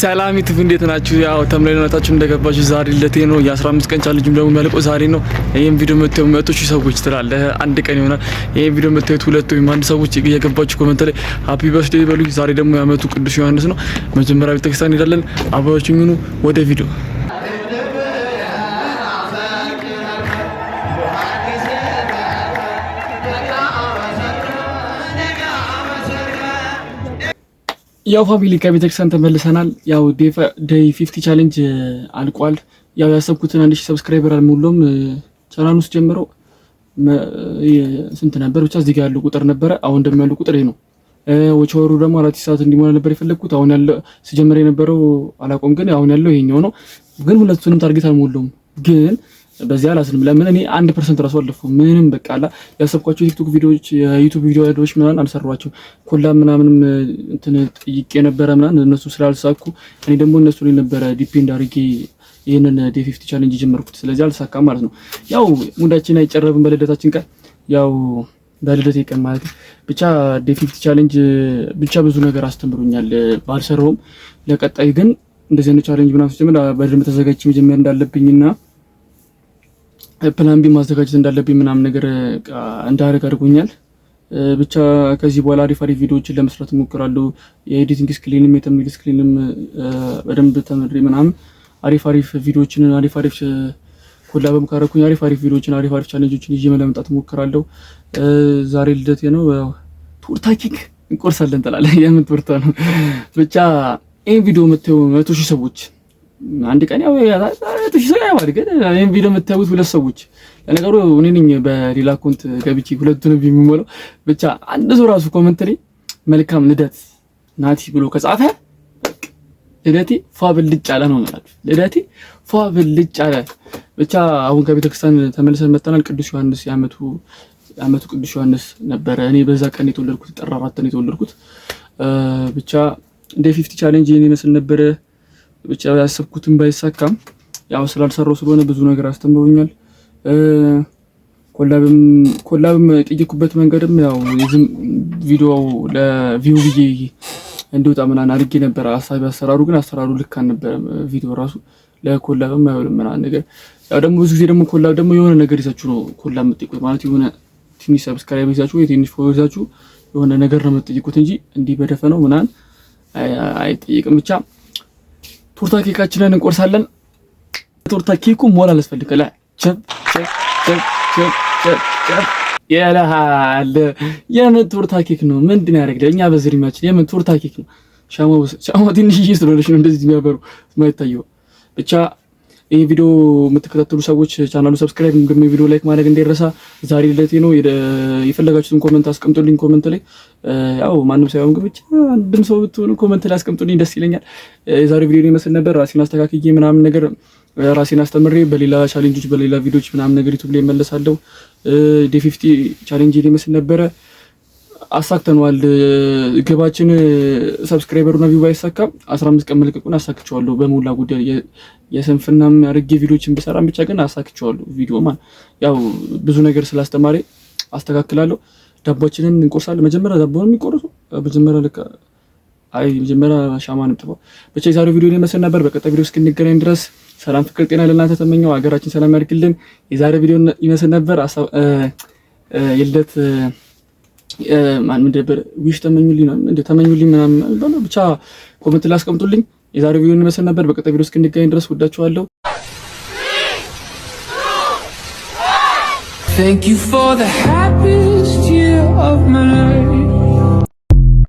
ሰላም ዩቲዩብ፣ እንዴት ናችሁ? ያው thumbnail አይታችሁ እንደገባችሁ ዛሬ ልደቴ ነው። የ15 ቀን challenge ም ደግሞ የሚያልቀው ዛሬ ነው። ይሄን ቪዲዮ የምታዩ 100,000 ሰዎች ትላለህ አንድ ቀን ይሆናል። ይሄን ቪዲዮ የምታዩት ሁለት ወይም አንድ ሰዎች እየገባችሁ comment ላይ happy birthday በሉኝ። ዛሬ ደግሞ የአመቱ ቅዱስ ዮሐንስ ነው። መጀመሪያ ቤተክርስቲያን እንሄዳለን። አብራችሁኝ ሁኑ። ወደ ቪዲዮ። ያው family፣ ከቤተክርስቲያን ተመልሰናል። ያው day 50 challenge አልቋል። ያው ያሰብኩትን 1,000 subscriber አልሞላም። ቻናል ውስጥ ጀምረው ስንት ነበር? ብቻ እዚህ ጋር ያለው ቁጥር ነበረ። አሁን ደግሞ ያለው ቁጥር ይሄ ነው። ወቸወሩ ደግሞ 4 ሰዓት እንዲሞላ ነበር የፈለግኩት። አሁን ያለው ሲጀምር የነበረው አላቆም፣ ግን አሁን ያለው ይሄኛው ነው። ግን ሁለቱንም target አልሞላውም። ግን በዚህ አላዝንም። ለምን እኔ 1% ራሱ አልለፈውም። ምንም በቃ አላ ያሰብኳቸው የቲክቶክ ቪዲዮዎች፣ የዩቲዩብ ቪዲዮዎች ምናምን አልሰሯቸውም። Collab ምናምንም እንትን ጠይቄ ነበረ ምናምን፣ እነሱ ስላልሳኩ እኔ ደግሞ እነሱ ላይ ነበረ depend አድርጌ ይህንን day 50 challenge ጀመርኩት። ስለዚህ አልሳካም ማለት ነው። ያው ሙዳችን አይጨረብም በልደታችን ቀን፣ ያው በልደቴ ቀን ማለት ብቻ። Day 50 challenge ብቻ ብዙ ነገር አስተምሮኛል። ባልሰራውም ለቀጣይ ግን እንደዚህ አይነት challenge ምናምን ስጀምር በደንብ ተዘጋጅቼ መጀመር እንዳለብኝና plan B ማዘጋጀት እንዳለብኝ ምናምን ነገር እንዳደርግ አድርጎኛል። ብቻ ከዚህ በኋላ አሪፍ አሪፍ ቪዲዮዎችን ለመስራት እሞክራለሁ። የ editing skill ንም የ thumbnail skill ንም በደንብ ተምሬ ምናምን አሪፍ አሪፍ ቪዲዮዎችን፣ አሪፍ አሪፍ collab ም ካረኩኝ አሪፍ አሪፍ ቪዲዮዎችን፣ አሪፍ አሪፍ challenge ኦችን ይዤ ለመምጣት እሞክራለሁ። ዛሬ ልደቴ ነው። ቶርታ ኬክ እንቆርሳለን ትላለህ። የምን ቶርታ ነው? ብቻ ይሄን ቪዲዮ የምታዩ 100,000 ሰዎች፣ አንድ ቀን ያው 100,000 ሰው ያባል፣ ግን ይሄን ቪዲዮ የምታዩት ሁለት ሰዎች፣ ለነገሩ እኔ ነኝ በሌላ account ገብቼ ሁለቱንም የሚሞላው። ብቻ አንድ ሰው ራሱ comment ላይ "መልካም ልደት ናቲ" ብሎ ከጻፈ ልደቴ ፏ ብልጭ አለ ነው ማለት። ልደቴ ፏ ብልጭ አለ። ብቻ አሁን ከቤተክርስቲያን ተመልሰን መጥተናል። ቅዱስ ዮሐንስ፣ የአመቱ ቅዱስ ዮሐንስ ነበረ። እኔ በዛ ቀን የተወለድኩት ጥር 4 ነው የተወለድኩት። ብቻ day 50 challenge ይሄን ይመስል ነበረ። ብቻ ያሰብኩትን ባይሳካም ያው ስላልሰራው ስለሆነ ብዙ ነገር አስተምሮኛል። Collab ም የጠየኩበት መንገድም ያው የዝም ቪዲዮው ለ view ብዬ እንዲወጣ ምናምን አድርጌ ነበር ሀሳቢ። አሰራሩ ግን አሰራሩ ልክ አልነበረም። ቪዲዮ ራሱ ለ collab ም አይሆንም ምናምን ነገር። ያው ደግሞ ብዙ ጊዜ ደግሞ collab ደግሞ የሆነ ነገር ይዛችሁ ነው collab የምትጠይቁት፣ ማለት የሆነ ትንሽ subscribe ይዛችሁ ወይ ትንሽ follow ይዛችሁ የሆነ ነገር ነው የምትጠይቁት እንጂ እንዲህ በደፈነው ምናምን አይጠይቅም። ብቻ ቶርታ ኬካችንን እንቆርሳለን። ቶርታ ኬኩ ሞራል ያስፈልጋል። ቸብ ቸብ ቸብ ቸብ ቸብ ቸብ ይልሃል። የምን ቶርታ ኬክ ነው? ምንድን ያደርግልህ? እኛ በዚህ እድሜያችን የምን ቶርታ ኬክ ነው? ሻማ ትንሽዬ ስለሆነች ነው እንደዚህ የሚያበሩ የማይታየው። ብቻ ይህ ቪዲዮ የምትከታተሉ ሰዎች ቻናሉ subscribe፣ እንዲሁም ቪዲዮ like ማድረግ እንዳይረሳ። ዛሬ ልደቴ ነው። የፈለጋችሁትን comment አስቀምጡልኝ comment ላይ። ያው ማንም ሳይሆን ግን ብቻ አንድም ሰው ብትሆኑ comment ላይ አስቀምጡልኝ፣ ደስ ይለኛል። የዛሬ ቪዲዮ ይመስል ነበር። ራሴን አስተካክዬ ምናምን ነገር ራሴን አስተምሬ በሌላ challenge ኦች፣ በሌላ ቪዲዮዎች ምናምን ነገር ዩቲዩብ ላይ እመለሳለሁ። Day 50 challenge ይመስል ነበረ። አሳክተነዋል። ግባችን subscriber ኡና view ባይሳካም 15 ቀን መልቀቁን አሳክቼዋለሁ። በሞላ ጉዳይ የስንፍናም አድርጌ ቪዲዮችን ብሰራም ብቻ ግን አሳክቼዋለሁ። ቪዲዮ ማለት ያው ብዙ ነገር ስላስተማሪ አስተካክላለሁ። ዳቦችንን እንቆርሳለን። መጀመሪያ ዳቦ ነው የሚቆርሰው። መጀመሪያ ልክ አይ መጀመሪያ ሻማ ነው። ብቻ የዛሬው ቪዲዮ ይመስል ነበር። በቀጣይ ቪዲዮ እስክንገናኝ ድረስ ሰላም፣ ፍቅር፣ ጤና ለእናንተ ተመኘው። ሀገራችን ሰላም ያድርግልን። የዛሬው ቪዲዮ ይመስል ነበር። የልደት ማን ነበር wish ተመኙልኝ ነው እንደ ተመኙልኝ ምናምን ብቻ comment ላይ አስቀምጡልኝ። የዛሬው ቪዲዮ ይመስል ነበር። በቀጣይ ቪዲዮ እስክንገናኝ ድረስ ወዳችኋለሁ። Thank you for the happiest year of my